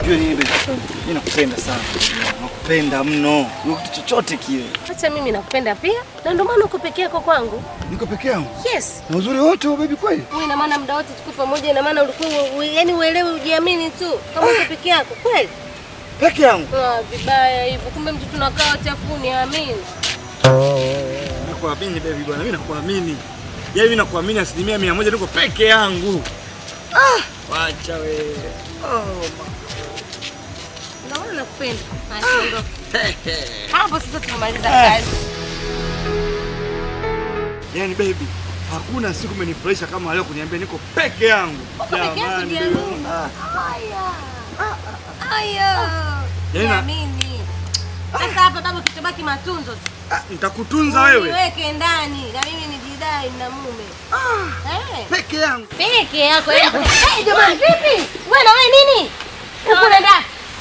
Jua nini baby? Mimi nakupenda sana. Nakupenda mno. Wewe kitu chochote kile. Hata mimi nakupenda pia. Na ndio maana uko peke yako kwangu. Niko peke yangu? Yes. Na uzuri wote baby kweli? Wewe ina maana muda wote tuko pamoja, ina maana ulikuwa yani uelewe ujiamini tu kama uko peke yako kweli? Peke yangu. Ah, vibaya hivyo. Kumbe mtu tunakaa chafu niamini. Nakuamini baby bwana, mimi nakuamini. Yaani mimi nakuamini 100% niko peke yangu. Ah, wacha wewe. Oh, ndio maana nakupenda. Acha. Hapo sasa tumemaliza kazi. Yaani baby, hakuna siku umenifurahisha kama leo kuniambia niko peke yangu. Uko peke yako jiamini. Haya. Haya. Niamini. Sasa hapa baba kitabaki matunzo tu. Nitakutunza wewe. Niweke ndani na mimi nijidai na mume. Peke yangu. Peke yako. Eh, jamani vipi? Wewe na wewe nini? Uko unaenda?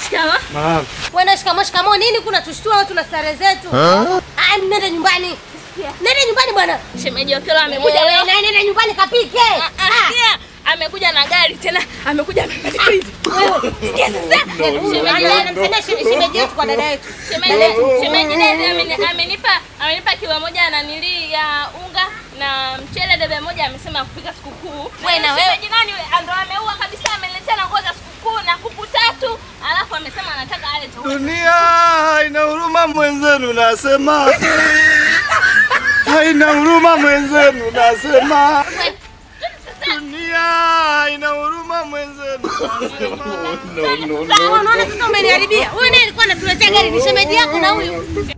Shikamoo. Marahaba. Wewe na shikamoo shikamoo nini? Kuna tushtua watu na stare zetu. Ah, nenda nyumbani. Nenda nyumbani bwana. Shemeji Okelo amekuja leo. Nenda nyumbani kapike. Sikia, amekuja na gari tena, amekuja amebadilika hivi. Sikia sasa. Shemeji anamsaidia shemeji yetu kwa dada yetu. Shemeji dada amenipa kilo moja na nili ya unga na mchele debe moja, amesema kupika sikukuu. Wewe na wewe shemeji nani ndo ameua kabisa, ameniletea na nguo za sikukuu na kuku tatu, alafu amesema anataka ale tu. Dunia haina huruma mwenzenu nasema. Haina huruma mwenzenu nasema. Dunia haina huruma mwenzenu nasema. No no no. Unaona sasa umeniharibia. Huyu naye alikuwa anatuletea gari ni shemeji yako na huyu.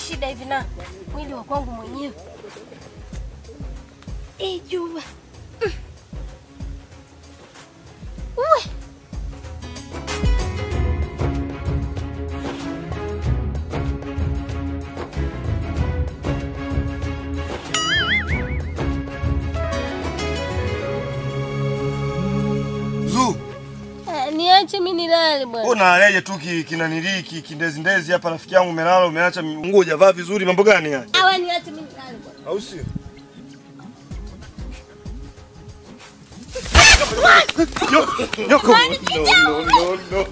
Shida hivi na mwili wa kwangu mwenyewe. Eh, jua. Uwe. Zu. Niache mimi nilale bwana. Unaleje tu kinaniliki kindezi ndezi hapa rafiki yangu umelala umeacha nguo hujavaa vizuri mambo gani haya? Ah, wewe niache mimi nilale bwana. Au sio? Nyoko. No no no.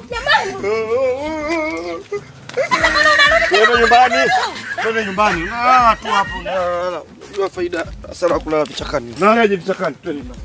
Jamani. Sasa mbona unarudi tena nyumbani? Twende nyumbani. Unalala tu hapo. Unalala. Unajua faida hasara kulala vichakani. Unalalaje vichakani? Twende nyumbani.